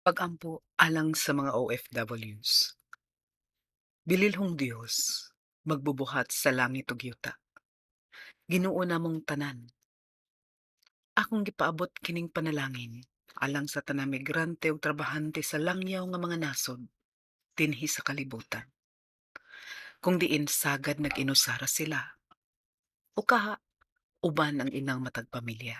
Pag-ampo alang sa mga OFWs. Bililhong Dios, magbubuhat sa langit ug yuta. Ginoo namong tanan. Akong gipaabot kining panalangin alang sa tanang migrante ug trabahante sa langyaw nga mga nasod dinhi sa kalibutan, kung diin sagad nag-inusara sila o kaha uban ang ilang matag pamilya.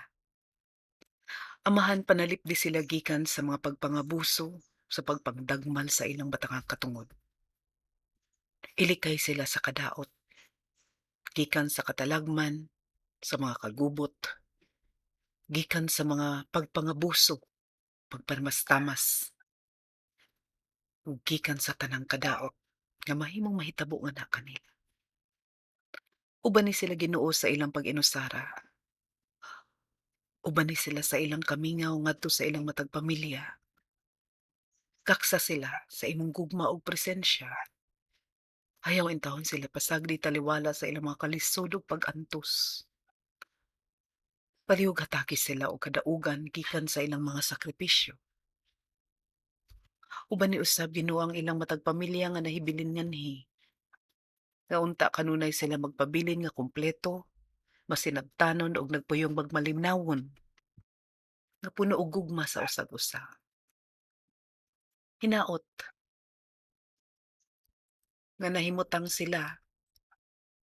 Amahan, panalipdi sila gikan sa mga pagpangabuso, sa pagpangdagmal sa ilang batangang katungod. Ilikay sila sa kadaot, gikan sa katalagman, sa mga kagubot, gikan sa mga pagpangabuso, pagparmastamas, ug gikan sa tanang kadaot nga mahimong mahitabo nga na kanila. Uban ni sila, Ginoo, sa ilang pag-inusara. Uban ni sila sa ilang kamingaw ngadto sa ilang matag pamilya. Kaksa sila sa imong gugma ug presensya. Ayaw intawon sila pasagdi taliwala sa ilang mga kalisod ug pag-antos. Palihog hatagi sila og kadaugan gikan sa ilang mga sakripisyo. Uban ni usab, Ginoo, ang ilang matag pamilya nga nahibilin nganhi. Nga unta kanunay sila magpabilin nga kumpleto, masinabtanon og nagpuyong magmalinawon, nga puno og gugma sa usag-usa. Hinaot nga nahimutang sila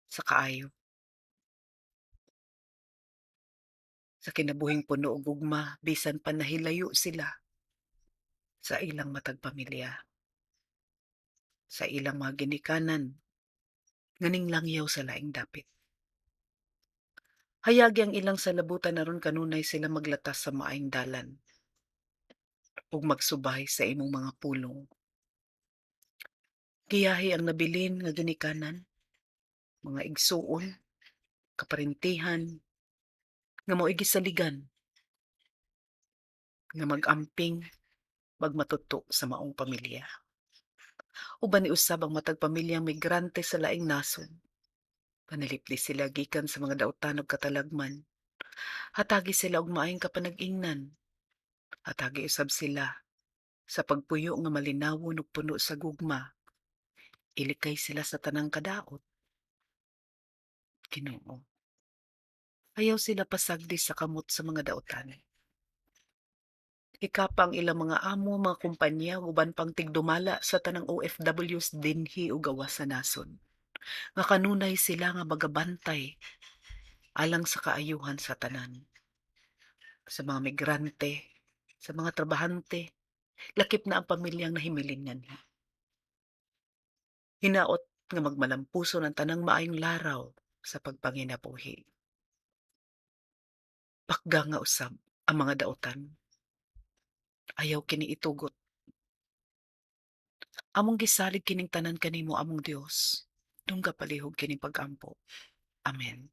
sa kaayo, sa kinabuhing puno og gugma bisan pa nahilayo sila sa ilang matag pamilya, sa ilang mga ginikanan nga ninglangyaw sa laing dapit. Hayagi ang ilang salabutan aron kanunay sila maglatas sa maayong dalan ug magsubay sa imong mga pulong. Giyahi ang nabilin nga ginikanan, mga igsuon, kaparentihan, nga mao'y gisaligan nga mag-amping, magmatuto sa maong pamilya. Uban ni usab ang matag pamilyang migrante sa laing nasod. Panalipdi sila gikan sa mga dautan ug katalagman. Hatagi sila og maayong kapanag-ingnan. Hatagi usab sila sa pagpuyo nga malinawon ug puno sa gugma. Ilikay sila sa tanang kadaot. Ginoo, ayaw sila pasagdi sa kamot sa mga dautan. Hikapa ang ilang mga amo, mga kumpanya, uban pang tigdumala sa tanang OFWs dinhi ug gawas sa nasod, nga kanunay sila nga magabantay alang sa kaayuhan sa tanan. Sa mga migrante, sa mga trabahante, lakip na ang pamilyang nahimilin nganhi. Hinaot nga magmalampuson ang tanang maayong laraw sa pagpanginabuhi. Pakga nga usab ang mga dautan. Ayaw kini itugot. Among gisalig kining tanan kanimo, among Dios. Dungga palihog kining pag-ampo. Amen.